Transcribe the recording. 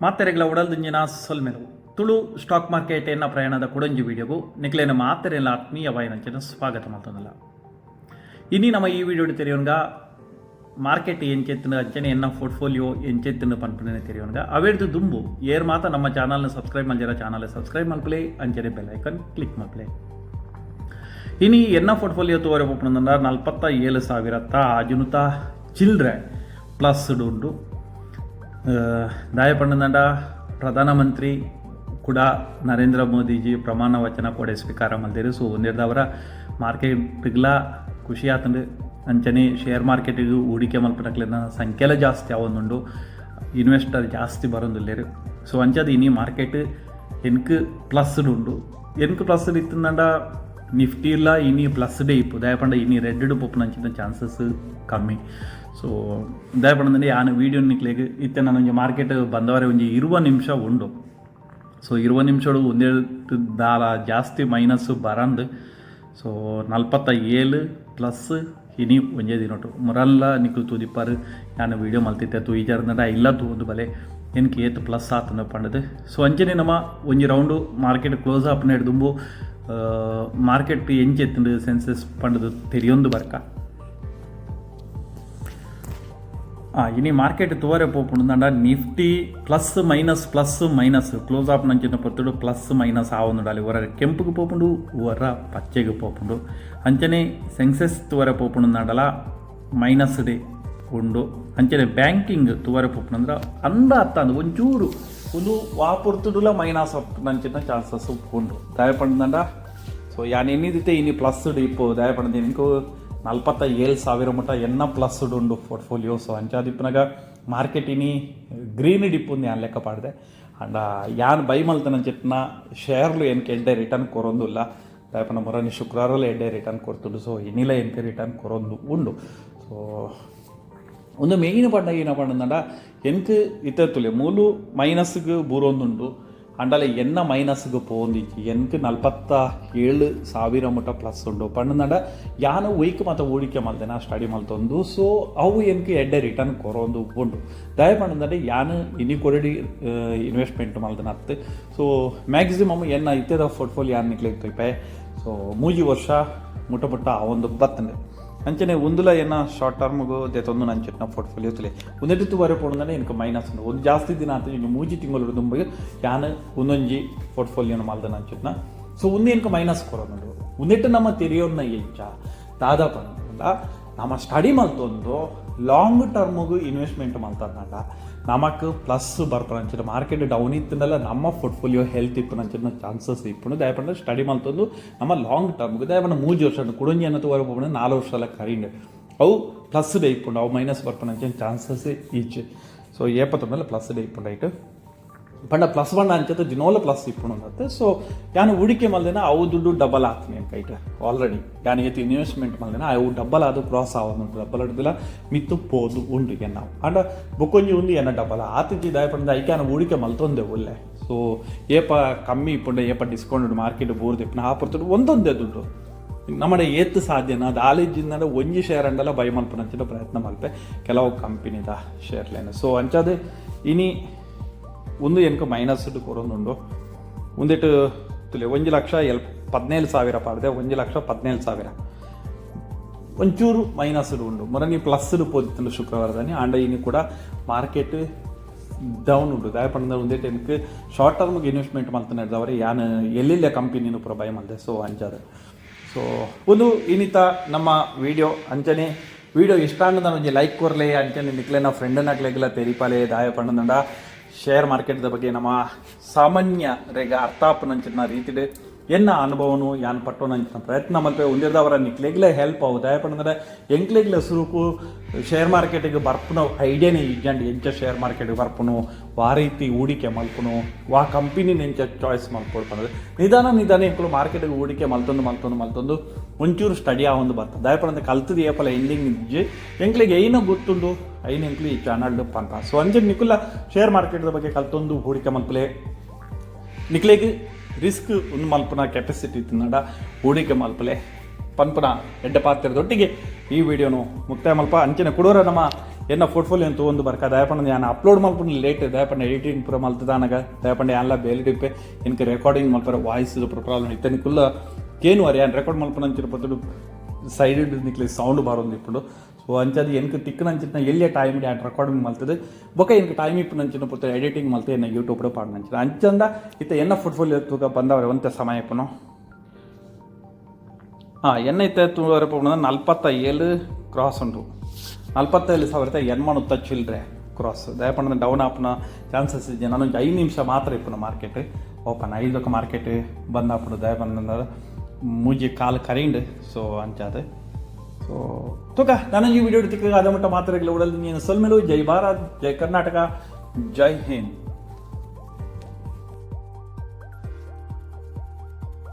ಮಾತೆರೆಗ್ಲ ಉಡಲ್ದಿಂಜಿನ ಸೊಲ್ಮೆಲು. Tulu stock market ಎನ್ನ ಪ್ರಯಾಣದ ಕುಡೊಂಜಿ ವಿಡಿಯೋಗು ನಿಕ್ಲೆನ ಮಾತೆರೆಲ ಆತ್ಮೀಯವಾಯಿನಂಚಿನ ಸ್ವಾಗತ ಮಲ್ತೊಂದುಲ್ಲ. ಇನಿ ನಮ್ಮ ಈ ವಿಡಿಯೋಡು ತೆರಿಯೊನ್ಗ ಮಾರ್ಕೆಟ್ ಎಂಚೆತ್ತುಂಡು, ಅಂಚನೆ ಎನ್ನ ಪೋರ್ಟ್ಫೋಲಿಯೋ ಎಂಚೆತ್ತುಂಡು ಪನ್ಪುನ ತೆರಿಯೊನ್ಗ. ಅವೆಡ್ದು ದುಂಬು ಏರ್ ಮಾತ ನಮ್ಮ ಚಾನಲ್ನ ಸಬ್ಸ್ಕ್ರೈಬ್ ಮಲ್ಜರ, ಚಾನಲ್ ಸಬ್ಸ್ಕ್ರೈಬ್ ಮಲ್ಪಲೆ, ಅಂಚನೆ ಬೆಲ್ ಐಕನ್ ಕ್ಲಿಕ್ ಮಲ್ಪಲೆ. ಇನಿ ಎನ್ನ ಪೋರ್ಟ್ಫೋಲಿಯೋ ತೂವರೆ ಪೋಪುನಂದ 47,000ತ್ತ ಆಜುನುತ ಚಿಲ್ರೆ ಪ್ಲಸ್ ಉಂಡು. ದಾಯ ಪಂಡಂಡ ಪ್ರಧಾನಮಂತ್ರಿ ಕೂಡ ನರೇಂದ್ರ ಮೋದಿಜಿ ಪ್ರಮಾಣ ವಚನ ಕೊಡೆ ಸ್ವೀಕಾರ ಮಲ್ದೆರ್. ಸೊ ಒಂದೆರ್ದವರ ಮಾರ್ಕೆಟ್ಗ್ಲ ಖುಷಿ ಆತಂಡು. ಅಂಚನೆ ಶೇರ್ ಮಾರ್ಕೆಟಿಗೆ ಹೂಡಿಕೆ ಮಲ್ಪನಕ್ಲೆನ ಸಂಖ್ಯೆಲ ಜಾಸ್ತಿ ಆವೊಂದುಂಡು, ಇನ್ವೆಸ್ಟರ್ ಜಾಸ್ತಿ ಬರೊಂದುಲ್ಲೆರ್. ಸೊ ಅಂಚಾದ್ ಇನಿ ಮಾರ್ಕೆಟ್ ಎನ್ಕ್ ಪ್ಲಸ್ ಉಂಡು. ಎನ್ಕ್ ಪ್ಲಸ್ ಇತ್ತಂಡ ನಿಫ್ಟಿಲ ಇನಿ ಪ್ಲಸ್ ಡೇ ಇಪ್ಪು. ದಾಯ ಪಂಡ ಇನಿ ರೆಡ್ ಪೋಪುನಂಚಿನ ಚಾನ್ಸಸ್ ಕಮ್ಮಿ. ಸೊ ದಾಯ ಪಂಡಂದ್ರೆ ಯಾನ್ ವೀಡಿಯೋ ನಿಕ್ಲೆಗ್ ಇತ್ತೆ ನಾನು ಒಂಜಿ ಮಾರ್ಕೆಟ್ ಬಂದವರೆ ಒಂಜಿ 20 ನಿಮಿಷ ಉಂಡು. ಸೊ 20 ನಿಮಿಷಡು ಒಂದೇ ದಾಲ ಜಾಸ್ತಿ ಮೈನಸ್ ಬರಂದು. ಸೊ 47 ಪ್ಲಸ್ ಇನಿ ಒಂಜೇ ದಿನೊಟು. ಮುರಲ್ಲ ನಿಕುಲು ತೂದಿಪ್ಪಾರು, ಯಾನ್ ವೀಡಿಯೋ ಮಲ್ತಿತ್ತೆ ತೂಯಿಜಾರ್ದಂಡ ಇಲ್ಲ ತೂದು ಬಲೆ ಎನ್ಕ್ ಏತ್ ಪ್ಲಸ್ ಆತಂದ ಪಂಡದು. ಸೊ ಅಂಚನೆ ನಮ್ಮ ಒಂಜಿ ರೌಂಡು ಮಾರ್ಕೆಟ್ ಕ್ಲೋಸ್ ಆಪುನ ದುಂಬು ಮಾರ್ಕೆಟ್ ಎಂಚೆತ್ತುಂಡು ಸೆನ್ಸಸ್ ಪಂಡದು ತೆರಿಯೊಂದು ಬರ್ಕ. ಇನಿ ಮಾರ್ಕೆಟ್ ತೂವರೆ ಪೋಪುಂಡು. Nifty plus minus plus minus close ಆಪುನಂಚಿನ ಪೊರ್ತುಡು ಪ್ಲಸ್ ಮೈನಸ್ ಆವೊಂದುಂಡು. ಅಲ್ಲಿ ಒರ ಕೆಂಪುಗು ಪೋಪುಂಡು, ಒರ ಪಚ್ಚೆಗ್ ಪೋಪುಂಡು. ಅಂಚನೆ ಸೆನ್ಸೆಕ್ಸ್ ತೂವರೆ ಪೋಪುಂಡು ಮೈನಸ್ ಡೆ ಉಂಡು. ಅಂಚನೆ ಬ್ಯಾಂಕಿಂಗ್ ತೂವರೆ ಪೋಪುಂಡು ಅಂದ್ರೆ ಅಂದ ಅತ್ತಂದು ಒಂಚೂರು ಒಂದು ವಾ ಪೊರ್ತುಡುಲ ಮೈನಸ್ ಆಪುನಂಚಿನ ಚಾನ್ಸಸ್ ಉಂಡು. ದಾಯ ಪಂಡಂಡ ಸೊ ಯಾನ್ ಎನ್ನಿದಿತ್ತೆ ಇನಿ ಪ್ಲಸ್ ಇಪ್ಪು. ದಾಯ ಪಂಡ ಎಂಕು 47,000 ಮುಟ್ಟ ಎನ್ನ ಪ್ಲಸ್ ಉಂಡು ಪೋರ್ಟ್ಫೋಲಿಯೋ. ಸೊ ಅಂಚಾದಿಪ್ಪುನಗ ಮಾರ್ಕೆಟ್ ಇನಿ ಗ್ರೀನ್ ಡಿಪ್ಪುಂದು ಯಾನ್ ಲೆಕ್ಕ ಪಾಡ್ದೆ. ಅಂಡ ಯಾನ್ ಬೈ ಮಲ್ತನಂಚಿತ್ತಿನ ಶೇರ್ಲು ಎನ್ಕ್ ಎಡ್ಡೆ ರಿಟರ್ನ್ ಕೊರೊಂದುಲ್ಲ. ದಾಯ ಪಂಡ ಮೊರನಿ ಶುಕ್ರಾರಲ ಎಡ್ಡೆ ರಿಟರ್ನ್ ಕೊರ್ತುಂಡು. ಸೊ ಇನಿಲ ಎನ್ಕ್ ರಿಟರ್ನ್ ಕೊರೊಂದು ಉಂಡು. ಸೊ ಒಂದು ಮೇಯ್ನ್ ಪಂಡ ಏನ ಪಂಡಂಡ ಎನ್ಕ್ ಇತ್ತೆ ತುಲೆ ಮೂಲು ಮೈನಸ್ಗ್ ಬೂರೊಂದುಂಡು. ಅಂಡಲ ಎನ್ನ ಮೈನಸ್ಗೆ ಪೋಂದಿಜ್ಜಿ. ಎನ್ಕ್ 47,000 ಮುಟ್ಟ ಪ್ಲಸ್ ಉಂಡು ಪಂಡಂಡ ಯಾನ್ ಒಯ್ಕ್ ಮಾತ ಹೂಡಿಕೆ ಮಲ್ದೆನ ಸ್ಟಡಿ ಮಲ್ತೊಂದು. ಸೊ ಅವು ಎನ್ಕ್ ಎಡ್ಡೆ ರಿಟರ್ನ್ ಕೊರೊಂದು ಉಂಡು. ದಾಯ ಪಂಡಂದ್ರೆ ಯಾನ್ ಇನಿ ಕೊರಡಿ ಇನ್ವೆಸ್ಟ್ಮೆಂಟ್ ಮಲ್ದನ ಅತ್ತು. ಸೊ ಮ್ಯಾಕ್ಸಿಮಮ್ ಎನ್ನ ಇತ್ತೆದ ಪೋರ್ಟ್ಫೋಲಿಯೋ ಯಾನ್ ನಿಕ್ಲೆಗ್ ತೋಯ್ಪೆ. ಸೊ 3 ವರ್ಷ ಮುಟ್ಟ ಮುಟ್ಟ ಆವೊಂದು ಬತ್ತಂಡು. ಅಂಚನೆ ಉಂದುಲ ಎನ್ನ ಶಾರ್ಟ್ ಟರ್ಮ್ಗು ದೆತೊಂದು ನಂಚಿನ ಪೋರ್ಟ್ಫೋಲಿಯೋ ತುಲೆ. ಒಂದೆಟ್ಟು ತೂವರೆ ಪೋಂಡಂದ್ರೆ ಎನ್ಕ್ ಮೈನಸ್ ಉಂಡು. ಒಂದು ಜಾಸ್ತಿ ದಿನ ಆತು, ಇಂಚ 3 ತಿಂಗಳು ದುಂಬಗ್ ಯಾನ್ ಒಂದೊಂಜಿ ಪೋರ್ಟ್ಫೋಲಿಯೋನ ಮಲ್ದನ ಅಂಚಿನ. ಸೊ ಉಂದು ಎನ್ಕ್ ಮೈನಸ್ ಕೊರೊಂದುಂಡು. ಉಂದೆಟ್ಟು ನಮ್ಮ ತೆರಿಯೋನ್ನ ಎಂಚ ದಾದ ಪಂಡ ನಮ್ಮ ಸ್ಟಡಿ ಮಲ್ತೊಂದು ಲಾಂಗ್ ಟರ್ಮ್ಗು ಇನ್ವೆಸ್ಟ್ಮೆಂಟ್ ಮಲ್ತಂಡ ನಮಕ್ ಪ್ಲಸ್ ಬರ್ಪುನಂಚಿನ, ಮಾರ್ಕೆಟ್ ಡೌನ್ ಇತ್ತಂಡಲ ನಮ್ಮ ಪೋರ್ಟ್ಫೋಲಿಯೋ ಹೆಲ್ತ್ ಇಪ್ಪುನಂಚಿನ ಚಾನ್ಸಸ್ ಇಪ್ಪುಂಡು. ದಾಯ ಪಂಡ ಸ್ಟಡಿ ಮಲ್ತೊಂದು ನಮ್ಮ ಲಾಂಗ್ ಟರ್ಮ್ಗೆ. ದಾಯ ಪಂಡ 3 ವರ್ಷ ಕುಡೊಂಜಿ ಅನ್ನತ ಪೋಪುಂಡು, 4 ವರ್ಷ ಕರೀಂಡು ಅವು ಪ್ಲಸ್ ಡೇ ಇಪ್ಪುಂಡು. ಅವು ಮೈನಸ್ ಬರ್ಪುನಂಚಿನ ಚಾನ್ಸಸ್ ಈಚ್. ಸೊ ಏಪತ್ತ ಮೇಲೆ ಪ್ಲಸ್ ಡೇ ಇಪ್ಪುಂಡು. ಐಟ್ ಪಂಡ ಪ್ಲಸ್ ಪಂಡ ಅಂಚತೆ ದಿನೋಲ ಪ್ಲಸ್ ಇಪ್ಪುಂಡು ಅಂದತ್ತೆ. ಸೊ ಯಾನ್ ಹೂಡಿಕೆ ಮಲ್ದಿನ ಅವು ದುಡ್ಡು ಡಬಲ್ ಆತ್ನಿ ಕೈಟ್. ಆಲ್ರೆಡಿ ಯಾನ್ ಏತ್ ಇನ್ವೆಸ್ಟ್ಮೆಂಟ್ ಮಲ್ದಿನ ಅವು ಡಬಲ್ ಆದ್ ಕ್ರಾಸ್ ಆವೊಂದುಂಡು. ಡಬಲ್ ಅಡ್ದಿಲ್ಲ ಮಿತ್ತು ಪೋದು ಉಂಡು ಎನ್ನ. ಆಂಡ ಬೊಕ್ಕೊಂಜಿ ಉಂದು ಎನ್ನ ಡಬಲ್ ಆತಿಜಿ. ದಾಯ ಪಂಡ ಐಕ್ ಯಾನ್ ಹೂಡಿಕೆ ಮಲ್ತೊಂದೆ ಉಲ್ಲೆ. ಸೊ ಏಪ ಕಮ್ಮಿ ಇಪ್ಪುಂಡ, ಏಪ ಡಿಸ್ಕೌಂಟ್ ಮಾರ್ಕೆಟ್ ಬೂರ್ದು ಇಪ್ಪುಂಡು, ಆ ಪೊರ್ತುಡು ಒಂದೊಂದೇ ದುಡ್ಡು ನಮ್ಮಡೆ ಏತ್ ಸಾಧ್ಯನ ದಾಲಿಜಿಂದ ಒಂಜಿ ಶೇರ್ ಅಂಡಲ ಬೈ ಮಲ್ಪುನಂಚಿನ ಪ್ರಯತ್ನ ಮಲ್ಪೆ ಕೆಲವು ಕಂಪನಿದ ಶೇರ್ಲೇನು. ಸೊ ಅಂಚಾದ್ ಇನಿ ಒಂದು ಎನ್ಕ್ ಮೈನಸ್ ಕೊರೊಂದುಂಡು. ಉಂದೆಟ್ ತುಲೆ 1,17,000 ಪಾಡ್ದೆ. 1,17,000 ಒಂಚೂರು ಮೈನಸ್ ಉಂಡು. ಮೊರನಿ ಪ್ಲಸ್ ಪೋದಿತ್ತುಂಡು ಶುಕ್ರವಾರದಾನಿ. ಆಂಡ ಇನಿ ಕೂಡ ಮಾರ್ಕೆಟ್ ಡೌನ್ ಉಂಡು. ದಾಯ ಪಂಡ ಉಂದೆಟ್ ಎನ್ಕ್ ಶಾರ್ಟ್ ಟರ್ಮ್ಗೆ ಇನ್ವೆಸ್ಟ್ಮೆಂಟ್ ಮಲ್ತನ ಯಾನ್ ಎಲ್ಲೆಲ್ಲ ಕಂಪನಿನು ಪೂರ ಬೈ ಮಲ್ದೆ. ಸೊ ಅಂಚಾದ್ ಸೊ ಒಂದು ಇನಿತ ನಮ್ಮ ವಿಡಿಯೋ. ಅಂಚನೆ ವಿಡಿಯೋ ಇಷ್ಟ ಆಂಡ ಒಂಜಿ ಲೈಕ್ ಕೊರ್ಲೆ. ಅಂಚನೆ ನಿಕ್ಲೆನ ಫ್ರೆಂಡ್ನಕ್ಲೆಗ್ಲ ತೆರಿಪಾಲೆ. ದಾಯ ಪಂಡಂಡ ಶೇರ್ ಮಾರ್ಕೆಟ್ದ ಬಗ್ಗೆ ನಮ್ಮ ಸಾಮಾನ್ಯರೆಗ್ ಅರ್ಥ ಆಪುನಂಚಿನ ರೀತಿಡ್ ಎನ್ನ ಅನುಭವನು ಯಾನ್ ಪಟ್ಟೋನಂಚಿನ ಪ್ರಯತ್ನ ಮಲ್ಪೆ. ಉಂದಿರ್ದವರ ನಿಕ್ಲೆಗ್ಲ ಹೆಲ್ಪ್ ಅವು. ದಾಯ ಪಂಡಂದ್ರೆ ಎಂಕ್ಲೆಗ್ಲ ಸುರುಕು ಶೇರ್ ಮಾರ್ಕೆಟಿಗೆ ಬರ್ಪುನ ಐಡಿಯಾನೇ ಇಜ್ಜಂಡ್. ಎಂಚ ಶೇರ್ ಮಾರ್ಕೆಟಿಗೆ ಬರ್ಪುನು, ವಾ ರೀತಿ ಹೂಡಿಕೆ ಮಲ್ಪುನು, ವಾ ಕಂಪನಿ ಎಂಚ ಚಾಯ್ಸ್ ಮಲ್ಪೊಡು ಪಂಡದು ನಿಧಾನ ನಿಧಾನ ಎಂಕುಲು ಮಾರ್ಕೆಟಿಗೆ ಹೂಡಿಕೆ ಮಲ್ತೊಂದು ಮಲ್ತೊಂದು ಮಲ್ತೊಂದು ಒಂಚೂರು ಸ್ಟಡಿ ಆವೊಂದು ಬರ್ತದೆ. ದಾಯ ಪಂಡಂದ್ರೆ ಕಲ್ತದ ಏಪಲ ಎಂಡಿಂಗ್ ಇಜ್ಜಿ. ಎಂಕ್ಲೆಗ್ ಐನ ಗೊತ್ತುಂಡು ಐನ ಎಂಕ್ಲು ಈ ಚಾನಲ್ ಪಂತ. ಸೊ ಅಂಚೆ ನಿಕುಲ ಶೇರ್ ಮಾರ್ಕೆಟ್ದ ಬಗ್ಗೆ ಕಲ್ತೊಂದು ಹೂಡಿಕೆ ಮಲ್ಪಲೆ. ನಿಕ್ಲೆಗ್ ರಿಸ್ಕ್ ಉಂದು ಮಲ್ಪುನ ಕೆಪಾಸಿಟಿ ಇತ್ತಿನಡ ಹೂಡಿಕೆ ಮಲ್ಪಲೆ ಪನ್ಪುನ ಎಡ್ಡೆ ಪಾತ್ರದೊಟ್ಟಿಗೆ ಈ ವಿಡಿಯೋನು ಮುಕ್ತಾಯ ಮಲ್ಪ. ಅಂಚನೆ ಕುಡೋರ ನಮ್ಮ ಎನ್ನ ಪೋರ್ಟ್ಫೋಲಿಯೋ ತೂವೊಂದು ಬರ್ಕ. ದಾಯೆ ಪಂಡ ಯಾನ್ ಅಪ್ಲೋಡ್ ಮಲ್ಪುನ ಲೇಟ್. ದಾಯೆ ಪಂಡ ಎಡಿಟಿಂಗ್ ಪೂರ ಮಲ್ತದಾನಗ, ದಾಯೆ ಪಂಡ ಯಾನ್ಲ ಬೇಲೆ ಇಪ್ಪೆ. ಎನ್ಕ್ ರೆಕಾರ್ಡಿಂಗ್ ಮಲ್ಪರೆ ವಾಯ್ಸ್ ಪೂರ ಪ್ರಾಬ್ಲಮ್ ಇತ್ತೆ. ನಿಕುಲ್ಲ ಕೇನುವರ್, ಯಾನ್ ರೆಕಾರ್ಡ್ ಮಲ್ಪುನ ಅಂಚಿನ ಪೊರ್ತುಡು ಸೈಡ್ ನಿಕ್ಲೆ ಸೌಂಡ್ ಬಾರೊಂದು ಇಪ್ಪುಂಡು. ಸೊ ಅಂಚಾದ್ ಎನ್ಕ್ ತಿಕ್ಕನಂಚಿನ ಎಲ್ಯ ಟೈಮ್ ಯಾನ್ ರೆಕಾರ್ಡಿಂಗ್ ಮಲ್ತದೆ. ಬೊಕ ಎಂಕ್ ಟೈಮ್ ಇಪ್ಪುನಂಚಿನ ಪೊರ್ತು ಎಡಿಟಿಂಗ್ ಮಲ್ತೆ ಎನ್ನ ಯೂಟ್ಯೂಬ್ ಪಾಡ್ನಂಚಿನ. ಅಂಚಂದ ಇತ್ತೆ ಎನ್ನ ಪೋರ್ಟ್ಫೋಲಿಯೋ ತೂಕ ಬಂದವರೆ ಒಂತೆ ಸಮಯ ಇಪ್ಪುನು. ಹಾಂ, ಎನ್ನ ಇತ್ತೆ ತೂವರೆ ಪೋಪುನ 47 ಕ್ರಾಸ್ ಉಂಡು. 47,800 ಚಿಲ್ಲರೆ ಕ್ರಾಸ್. ದಾಯೆ ಡೌನ್ ಆಪುನ ಚಾನ್ಸಸ್ ಇಜ್ಜಿ. ನಾನೊಂಜಿ 5 ನಿಮಿಷ ಮಾತ್ರ ಇಪ್ಪುನ ಮಾರ್ಕೆಟ್ ಓಪನ್, 5ಕ್ಕೆ ಮಾರ್ಕೆಟ್ ಬಂದ್ ಆಪುಂಡು. ದಾಯೆ ಪಂಡ 3:15 ಕರಿಂಡ್. ಸೊ ಅಂಚಾದ್ ಸೊ ತೂಕ, ನಾನು ಈ ವಿಡಿಯೋ ತಿಕ್ಕ ಅದ ಮಟ್ಟ ಮಾತ್ರ ಉಡಲ್ ನೀನು ಸೊಲ್ಮೆಲು. ಜೈ ಭಾರತ್, ಜೈ ಕರ್ನಾಟಕ, ಜೈ ಹಿಂದ್.